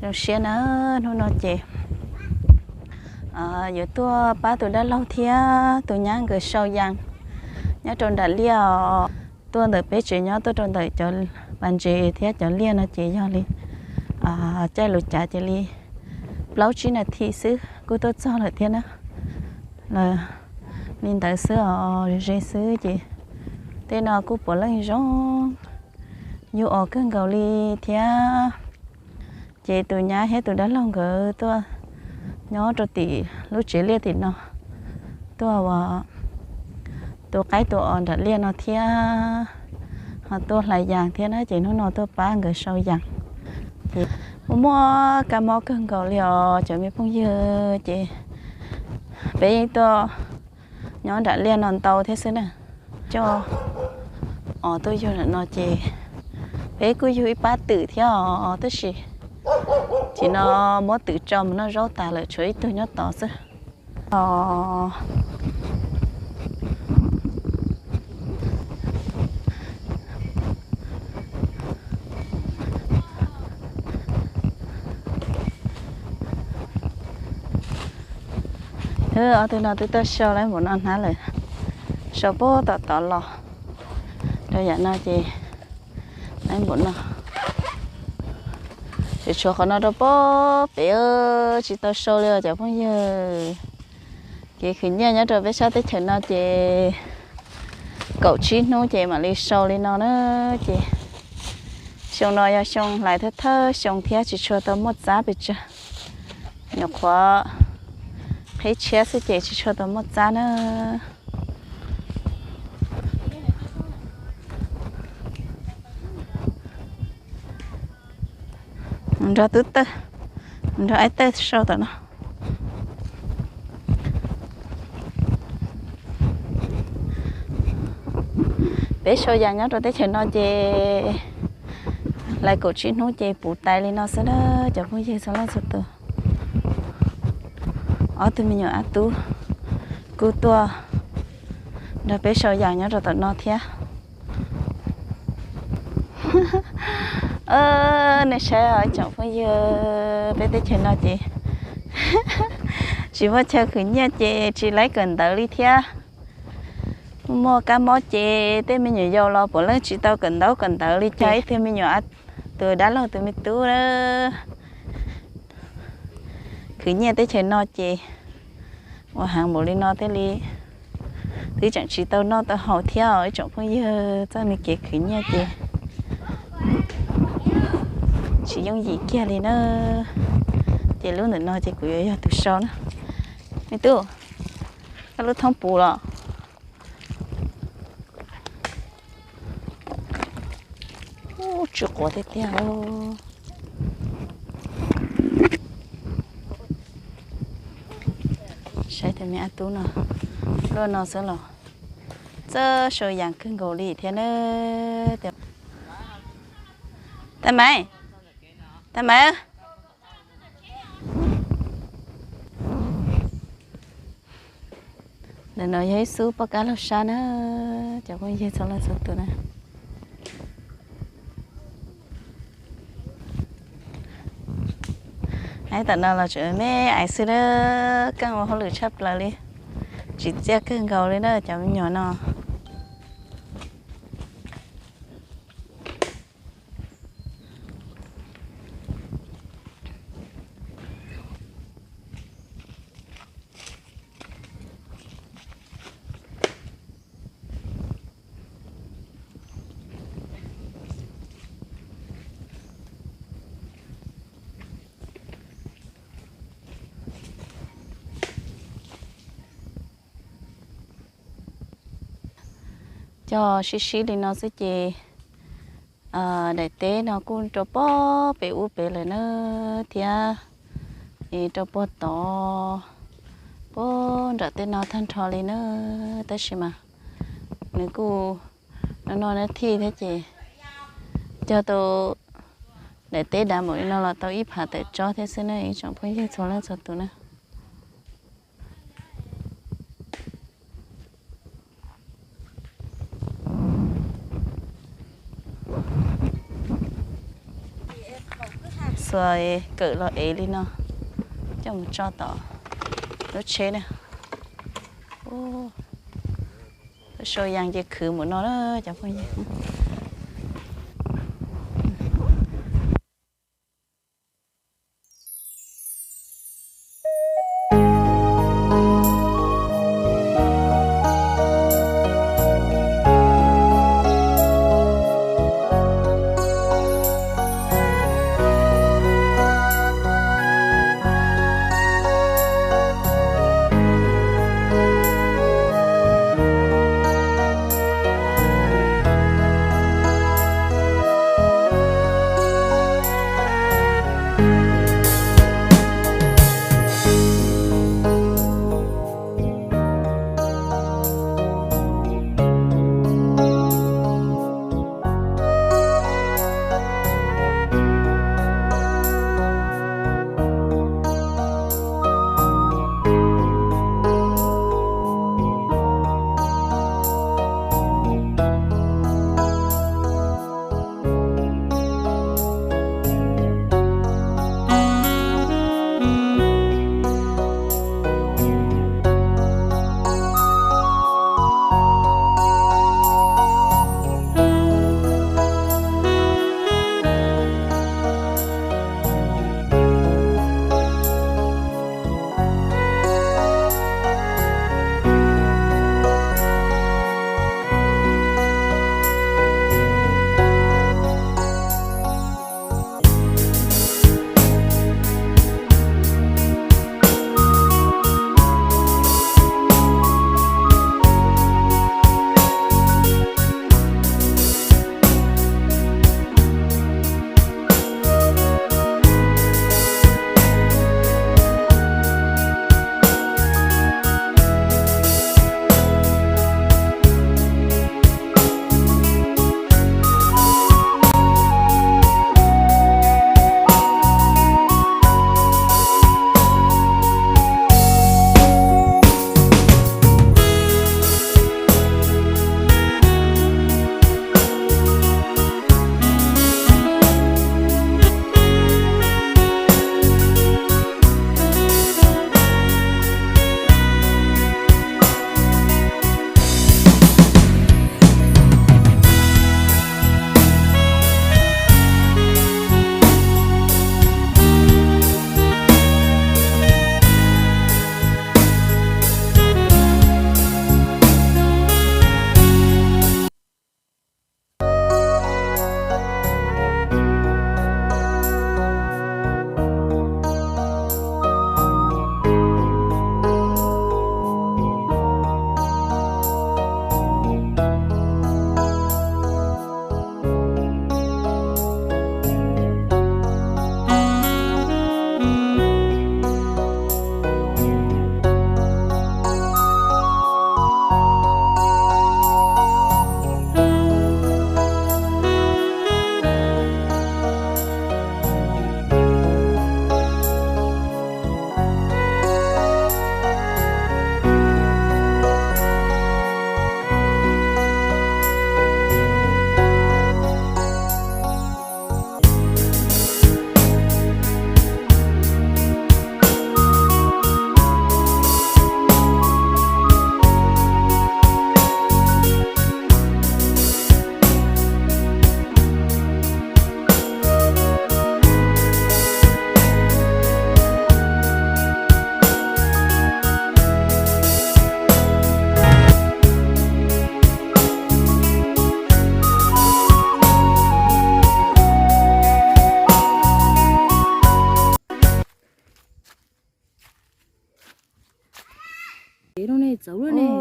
Zoo siab na, hnub no ces yuav tuaj pab tus dab laug thiab tus nyab nkawd sau yas nyob rau nram liaj os. Tuaj ntawm peb tsev nyob tuaj rau ntawm cov pas ntses thiab cov liaj no ces yog li caij lus cav ces li plaub tsib nas this xwb kuj tuaj txog lawm thiab na. Li ntawd xwb os, ze xwb ces tej no kuj puav leej zoo, yug os kawg nkaus li thiab. Ces tus nyab thiab tus dab laug nkawd tuaj nyob rau tim lub tsev liaj tim no, tuaj ua, tua qaib tua os nram liaj no thiab, ho tuaj hlais yas thiab na, ces hnub no tuaj pab nkawd sau yas. Ces muaj muaj kab mob kawg nkaus li os cov me phooj ywg, ces peb yeej tuaj nyob nram liaj no ntau thiab xwb na. Coj os tuaj yug nram no ces peb kuj yug ib pab twm thiab os, tab sis tam sim no muab twm tso mus noj zaub tas lawm, tshuav ib tug nyob tod xwb. Ob tug no twb tuaj sau lawm, npaum no hnab lawm, sau puag tom tod los rau yam no ces lawm npaum no. Tseem tshuav qhov no rau puag pem tsis tau sau li os cov phooj ywg. Kev khwv nyiaj nyob rau peb sab teb chaws no ces kaum tsib hnub ces mam li sau li no na. Ces xyoo no yog xyoo hlais thawj thawj xyoo thiab tsis tshua tau muaj txab pes tsawg, nyuam qhuav qhib tshiab xwb ces tsis tshua tau muaj txab na. Nrog tub tawj, nrog aib tawj sau tom no. Peb sau yas nyob rau teb chaws no ces hlais kaum tsib hnub ces puv tais li no xwb na cov phooj ywg txhua leej txhua tus. Ob tug me nyuam ab tub kuj tuaj nrog peb sau yas nyob rau tom no thiab. Nej saib os ib tsoom phooj ywg, peb teb chaws no ces tsis muaj chaw khwv nyiaj ces tsis laib kawm ntawv li thiab. Muaj kab mob ces tej me nyuam yaus los puav leej tsis tau kawm ntaub kawm ntawv li. Cog ib tug me nyuam, tus dab laug tus me tub khwv nyiaj teb chaws no ces ua heev npaum li no thiaj li twb tseem tsis tau noj tau haus thiab os ib tsoom phooj ywg. Txoj me kev khwv nyiaj ces tsis yooj yim kiag li na. Ces lub ntawm no ces kuv yuav yog tus sau na. Me tub, koj lub thoob puv los? Ub, tsw quav tiag tiag. Saib tus me ab tub no, luaj no xwb los txawj sau yas kawg nkaus li thiab na. Tais Maiv, Tais Maiv, ntawm no yog ib xub poj kab laug sab na, cov phooj ywg txhua leej txhua tus na. Aib, tam no los tseem me aiv xwb na, keej ua hauj lwm tshaj plaws li, tsim txiaj kawg nkaus li na cov me nyuam no. Cog sib sib li no xwb ces daim teb no kuj rau puag pem ub pem lawm na, thiab es rau puag tod, puag nram tej no tag nrho li na. Tab sis mas nws kuj no no na thij thiab ces cog tau daim teb dav npaum li no los tau ib phav tawm tsob thiab xwb na ib tsoom phooj ywg txhua leej txhua tus na. Ua kawm los ev li no coj mus tso tom lub tsheb na. Sau yas ces khwv mus no na cov phooj ywg.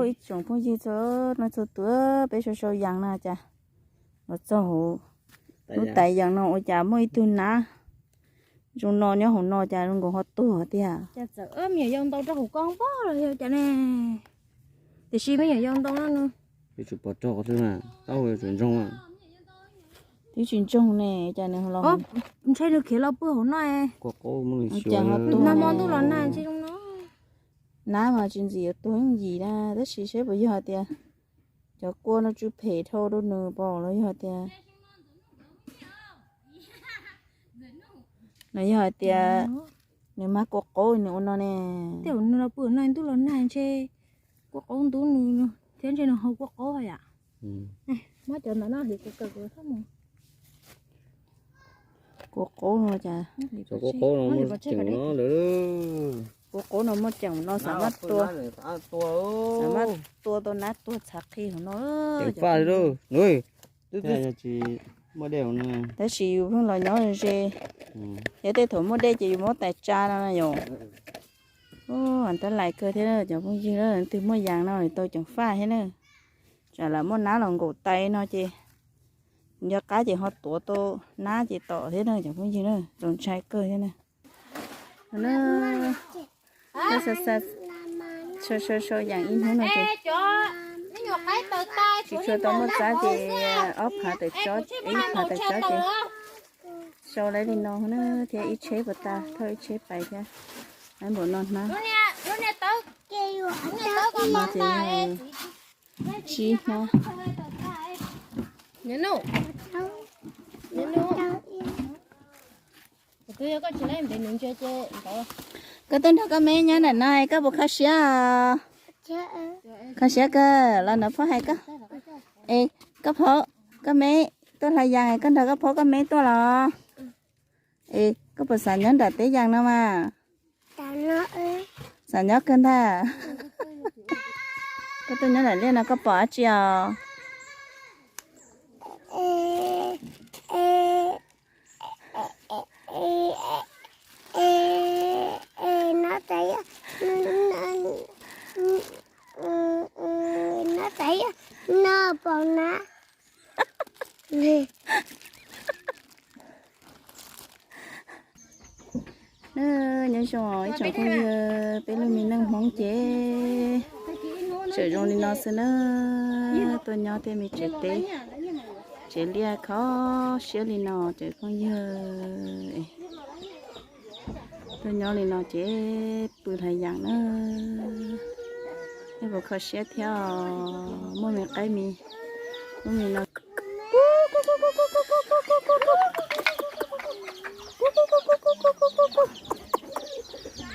Ib tsoom phooj ywg txhua leej txhua tus, peb sau sau yas no cas los txog hauv lub tais yas no ua cas muaj ib tug nab zoo no nyob hauv no cas zoo nkaus ho tuag tiag. Cas txawm me nyuam yaus ntaus rau hauv ko pog los yog cas ne? Tiam sis me nyuam yaus ntaus no, twb tsis ntsoog ne, cas nws los, ntshe nws khiav los pw hauv no, cas ho tuag. Nag hmo ntuj los nag ntshe zoo no. Nab mas tsis ntxim yuav tuag yooj yim na, tab sis seb puas yog tias cov kua no tsw phem dhau rau nws pom los yog tias, No yog hais tias nws mas kua qaub nws ua no ne. Tej zaum nws los pw no ntuj los nag ntshe kua qaub ntub nws thiab ntshe nws ho kua qaub yam. Muab cov ntawm no hliv kawg kawg mus. Kua qaub no cas, kua qaub no muaj ceem no lawm. Kua qaub no muaj ceem no xav mab tua, xav mab tua tau nab tuag txhav qhi hauv no. Tab sis yus pheej los nyob ze, thiab tej thaum muaj dej ces yus muab tais tsa no yom. Tab lais kawg thiab cov phooj ywg, leej twg muaj yas no tau ceev faj thiab na. Tsam lam muaj nab los nkaum tais no ces nco qab ces ho tuav tau nab ces tom thiab na cov phooj ywg na, txaus ntshai kawg thiab na. Sau sau sau yas ib hnub no ces tsis tshua tau muaj txab ces ob phav tawm tsob, ib phav tawm tsob ces sau lawv li no na, thiab ib tsheb puas tas, thauj ib tsheb pais thiab. Lawv npaum no hnab. No ces yog tsib hnab. Koj tuaj nrog koj me nyob ntawm no koj puas kho siab? Kho siab kawg los nrog phob hais koj. Es koj phob, koj me tuaj hlais yas, koj nrog koj phob koj me tuaj los? Es koj puas xav nyob nram teb yas no mas? Xav nyob kawg ntag. Koj tuaj nyob nram liaj no koj pom dab tsi os? Nyob zoo ib tsoom phooj ywg, peb lub me neej Hmoob ces tseem zoo li no xwb na. Tuaj nyob tej me tsev teb, tsev liaj kho siab li no cov phooj ywg. Tuaj nyob li no ces pw hlais yas na. Nej puas kho siab thiab os? Muaj me qaib me, muaj me no.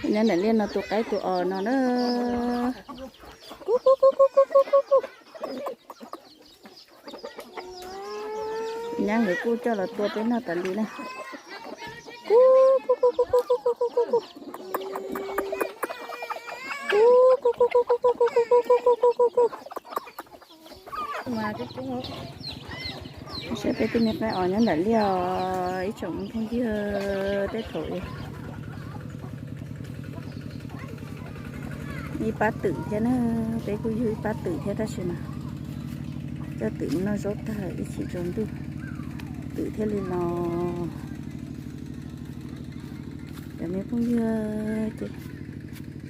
Nyob nram liaj no tus qaib tus os no na. Nyab nkawd kuj coj los tua peb noj tas li na. Saib peb tej me qaib os nyob nram liaj os ib tsoom phooj ywg, tej thaum ib pab twm thiab na, peb kuj yug ib pab twm thiab tab sis mas coj twm mus noj zaub tag ib chim tsaus ntuj, twm thiaj li los. Cov me phooj ywg ces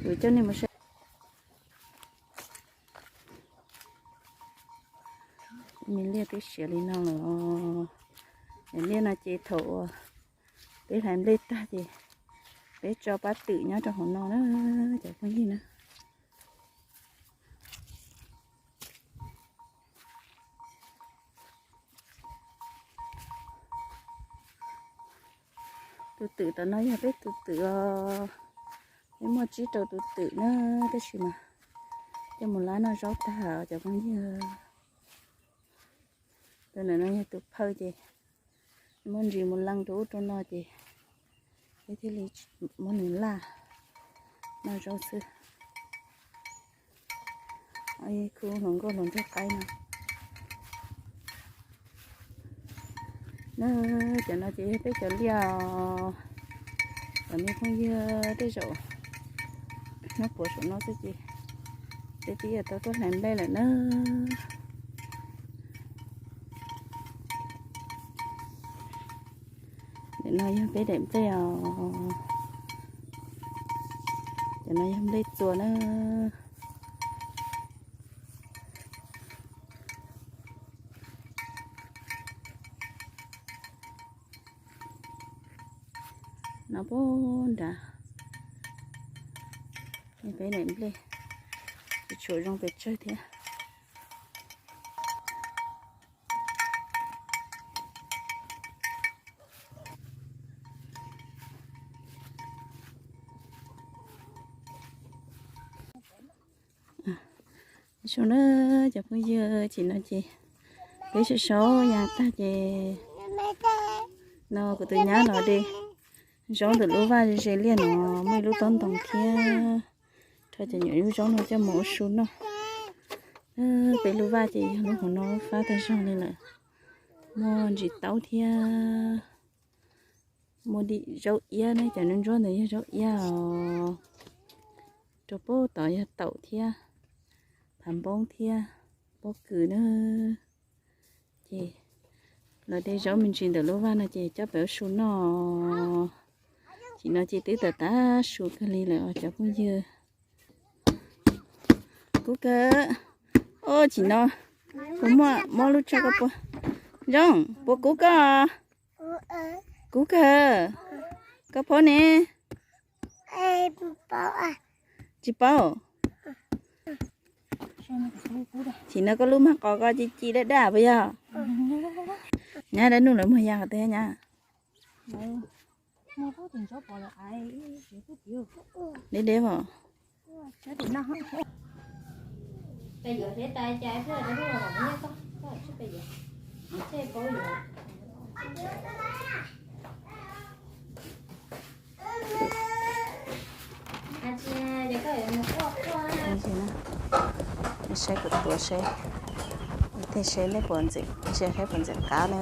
kuv coj nej mus saib. Me liaj twb siav li no lawm. Liaj no ces thaum uas peb hlais nplej tag ces peb tso pab twm nyob rau hauv no na cov phooj ywg na. Tus twm tom no yog peb tus twm os. Peb muaj tsib rau tus twm na, tab sis mas coj mus lab noj zaub tag cov phooj ywg. Tus ntawm no yog tus phawj ces muab ntsis mus leej rau ub rau no ces peb thiaj li muab nws laj noj zaub xwb. Khub hluas nkauj hluas nraug qaib no. Na, cov no ces yog peb cov liaj os. Cov me phooj ywg tej zaum nyob puag saum no xwb ces peb twb yuav tau tuaj hlais nplej lawm na. Ntawm no yog peb daim nplej os. Cov no yog nplej txua na. No puag nrad, peb daim nplej tshuav zoo pes tsawg thiab. Zoo na cov phooj ywg, tsim no ces peb sau sau yas tag ces no kuv tus nyab los de zaub ntawm lub vaj ze ze liaj no, muaj ib lub tob ntoo thiab. Rho cov nyuam lub zaub no coj mus ua su noj. Peb lub vaj ces yog lub hauv no fab tag zog li lawm. Muaj ntsis taub thiab. Muaj dim zaub iab na, cov nruab ntsuab ntawd yog zaub iab os. Rau pem tod yog taum thiab, phav npoob thiab, pob kws na. Ces los de zaub me ntsis ntawm lub vaj no ces coj pem ua su noj. Tsim no ces twb tawm tag su kawg li lawm os cov phooj ywg. Kub kawg. Oj, tsim no kuv muab lub tso koj puas. Zoo, puas kub koj? Kub kawg. Koj phob ne? Tsis paub. Tsim no koj lub mag qos ko ci ci daj daj puas yog? Nyab dab nuj lawv muag yas qhov twg nyab? Deb deb os. Saib kuv tuav seb, tej seb nej puas ntxim, ntsia saib puas ntxim qab na.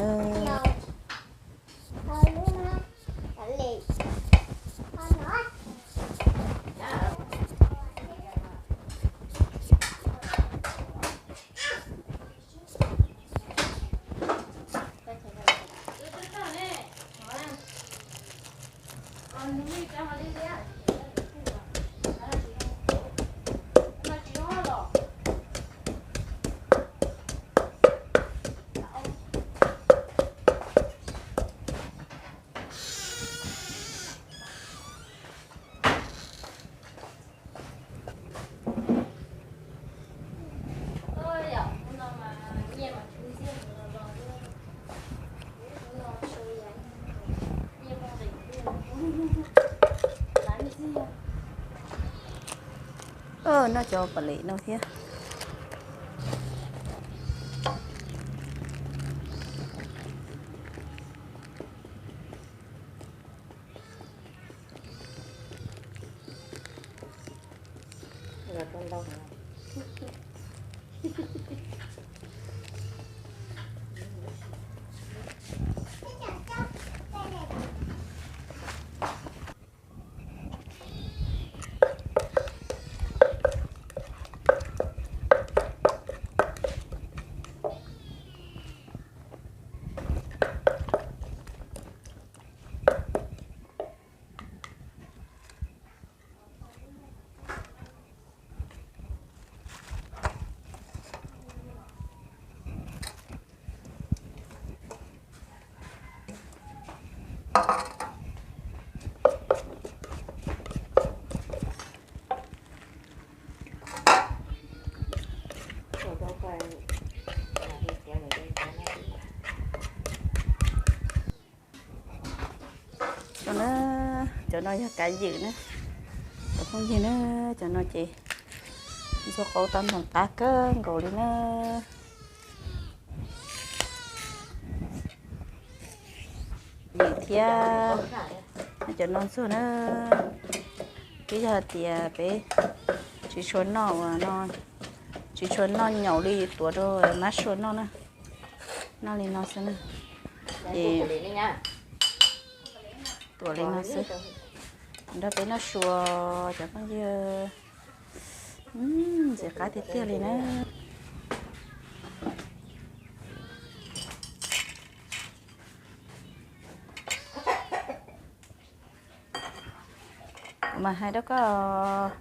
Noj cov pam lem no thiab. Cov no yog kav ywm na, cov phooj ywg na, cov no ces ntxuag qau tau ntoos qab kawg nkaus li na. Ywm thiab, cov no ntxuag na. Twb yog hais tias peb tsis tshua noj ua no, tsis tshua noj nyaum li, tuav rau mab sua noj na. Noj li no xwb na. Ces tuav li no xwb, nrog peb noj sua cov phooj ywg. Ntxim qab tiag tiag li na. Kuv mas hais rau koj.